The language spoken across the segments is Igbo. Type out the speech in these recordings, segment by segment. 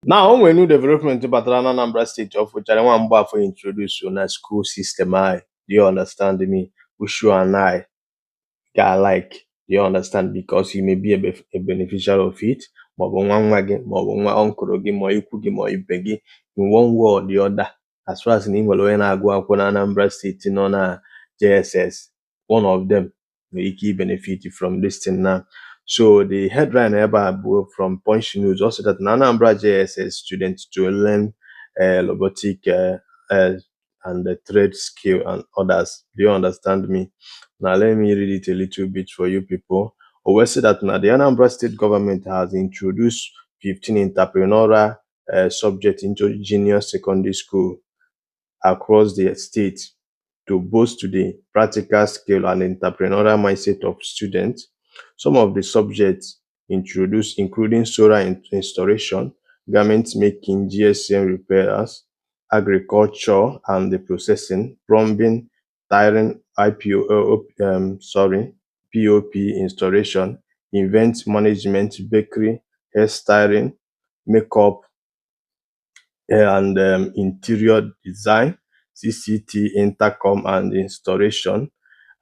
Now, o nwere new development batara na Anambra State of Charlie Nwa Mgbafọ introduce na school system anyị. Do you understand me? Which you and I ga like. Do you understand? Because you may be a beneficiary of it. Maọbụ nwa nwa gị, maọbụ nwa uncle gị, ma ikwu gị, ma ibe gị, in one way or the other. As far as na ị nwere onye na-agụ akwụkwọ na Anambra State nọ na JSS, one of them nwere ike benefit from this thing now. So the headline ebe a bụ from Punch News also that na Anambra JSS students to learn robotic and the trade skill and others. Do you understand me? Now let me read it a little bit for you people. O say that now the Anambra State government has introduced 15 entrepreneurial subjects into junior secondary school across the state to boost the practical skill and entrepreneurial mindset of students. Some of the subjects introduced including solar installation, garment making, GSM repairs, agriculture and the processing, plumbing, tiling, IPO, sorry, POP installation, event management, bakery, hairstyling, makeup, and interior design, CCT, intercom and installation,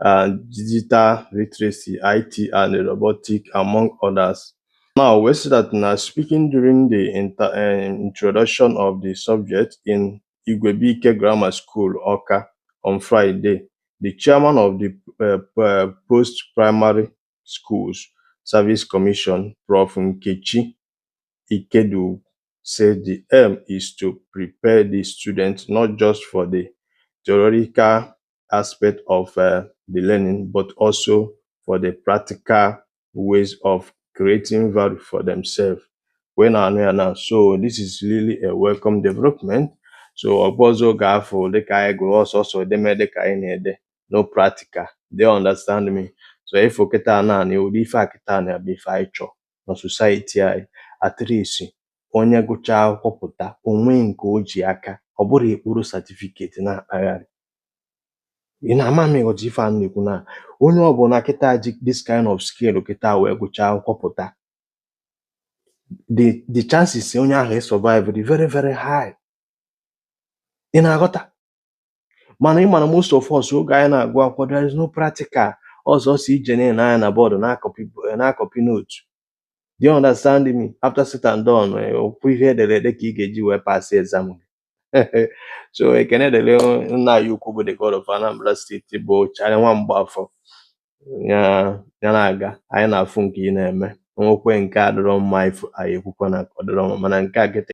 and digital literacy, IT and robotic, among others. Now, we see that now speaking during the introduction of the subject in Igwebuike Grammar School, Awka, on Friday, the chairman of the Post-Primary Schools Service Commission, Prof. Nkechi Ikedu, said the aim is to prepare the students not just for the theoretical aspect of the learning, but also for the practical ways of creating value for themselves. When I now, so this is really a welcome development. So ọ bụ ọzọ oge afọ dịka anyị gụrụ ọsọsọ edemede ka anyị na-ede, no practical. They understand me? So ifo kịta naanị ụdị ife a kịta na bụ ife anyị chọọ na society anyị. At least onye gụchaa akwụkwọ pụta onwe nke o ji aka, ọ bụrụ ekpuru certificate na-akpagharị. Ị na-ama m ịghọta ife a m na-ekwu na onye ọbụla kịta ji this kind of skill kịta wee gụchaa akwụkwọ pụta, the chances onye ahụ survive dị very, very high. Ị na-aghọta? Mana ị ma na most of us, oge anyị na-agụ akwụkwọ, there is no practical. Ọsọsọ ije na-ene anya na board, na-acopy, na-acopy note. Do you understand me? After said and done, okwu ihe edere ede ka ị ga-eji wee pass exam. So ekene dịrị nna anyị ukwu bụ the God of Anambra State bụ Charlie Nwa Mgbafọ ya ya na-aga. Anyị na-afụ nke ị na-eme nwekwe nke adịrọ mma, anyị ekwukwa na ọ dịrọ mma, mana nke a kịta.